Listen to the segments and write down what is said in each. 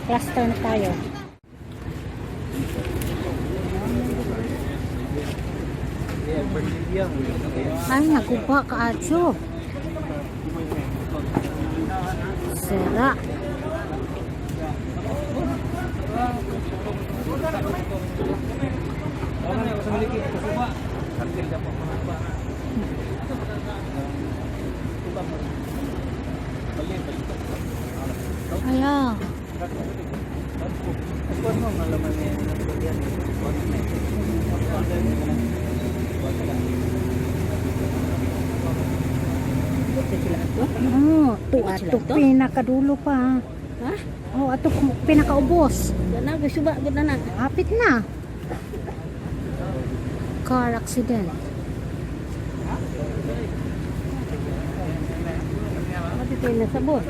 Cluster na tayo. Ay, naguba kaadyo. Sira. Ala. Oh, to ato pinakadulo pa. Ha? Oh, ato pinakaubos. Gana gusuba gud na na. Hapit na. Car accident. Mati tayo na sabot.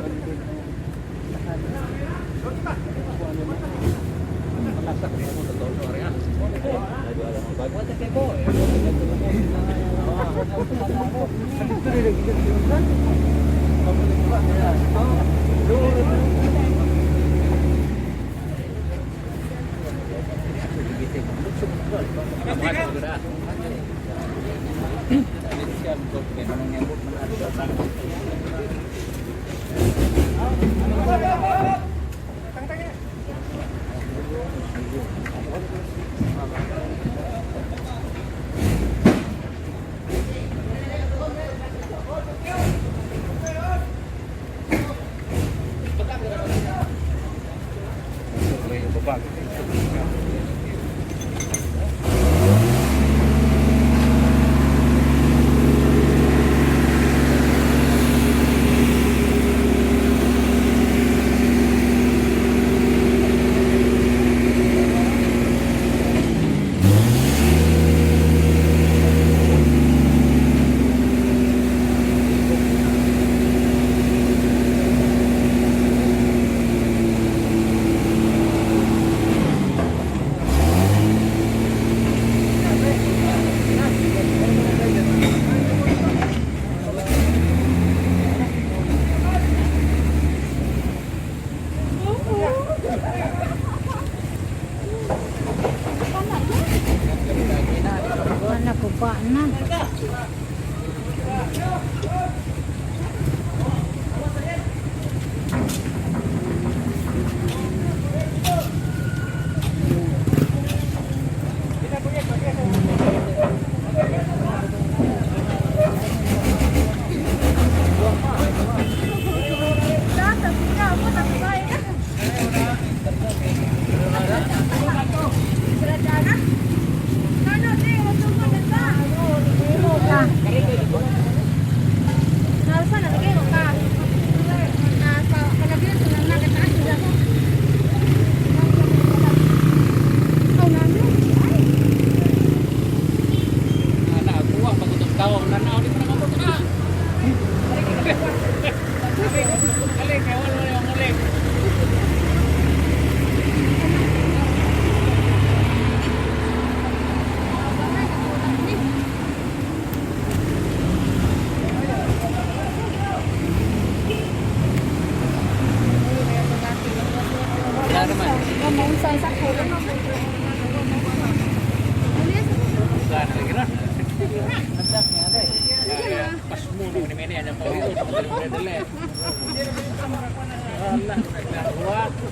Ah, naguba na. Ah,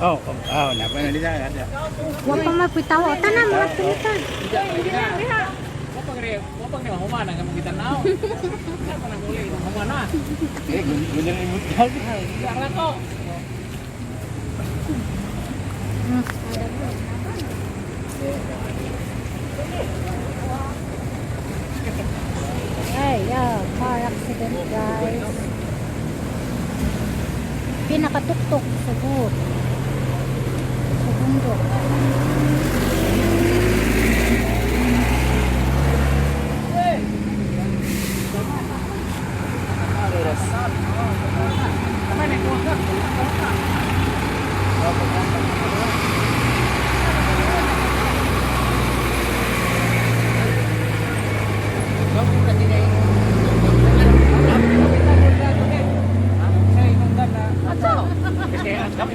Oh, napa na nila ada. Wa pa man pitawa. Tanan mga pilitan. Eh, gunyar imut kan. Ay, yeah, car accident, guys. Pinakatuktok sa bud. Sa bundok.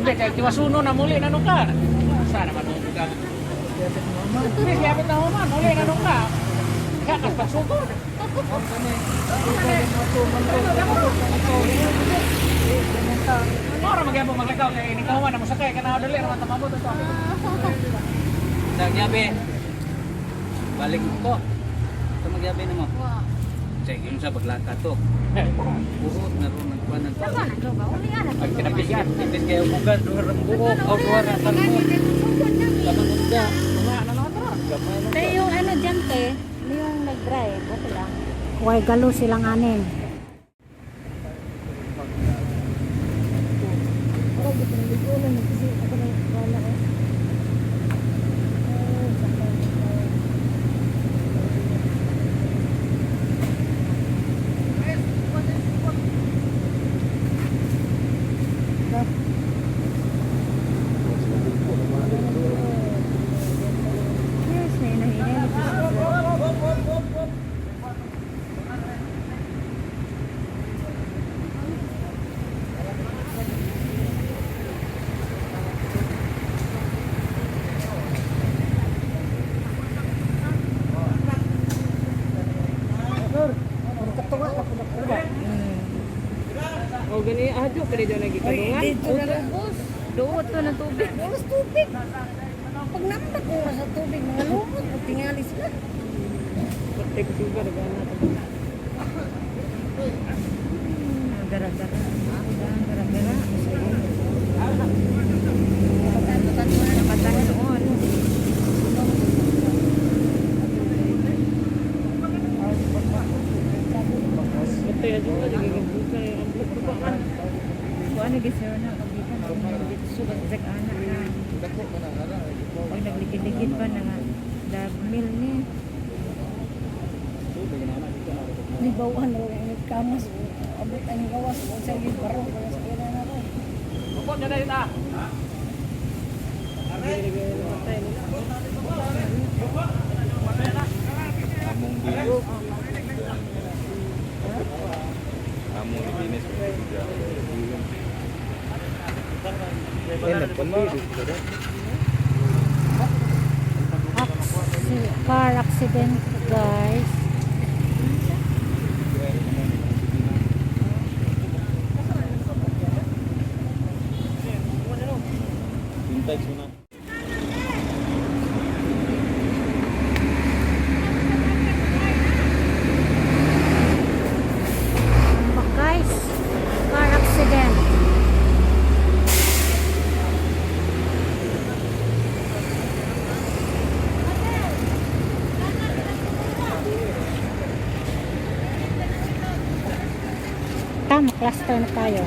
Hindi, kay tiwasuno na muli na nung ka. Sana man nung ka. Hindi, kaya na human, muli na nung ka. Kaya kas pagsugod. Mora magyapon maglakaw kay nikahuman na mosakay kana dali ra man tamabot ito. Sa gabi. Balik ko. Sa magyabi na mo. Sa yun sa paglaka to. Urot na ron nagkuhan ng Sama na to ba? Uli ana. Pag kinapisan. Ipis kayo bugas, duha ra buok, o duha ra tarmo. Laman usda. Tayo yung ano dyan te, yung nag-drive, okay lang. Way galo silang anin. Yes, nainahinay. O gani adyo kani daw nagikalungan. Dito na lang. Duot to ng tubig. Duot tubig. Pag nampak ko sa tubig, mga lumot, tingali sila. Patay ko sugar gana. Gara-gara. Gara-gara. Napatan noon. Patay adyo ka gigibukan ang blok pa man. Kuan na gisir na kabitan ang dito sugat sa ana na. Pag naglikid-likid pa na nga dagmil ni. Libawan na lang ang kamas. Abot ang gawas. Huwag siya yung baro. Wala sa kailan na rin. Upot na dahil ah. Among dinis. Among dinis. Eh, nagpamili. Car accident, guys. Hintay ko na. Tambak, guys. Car accident. Tama, cluster na tayo.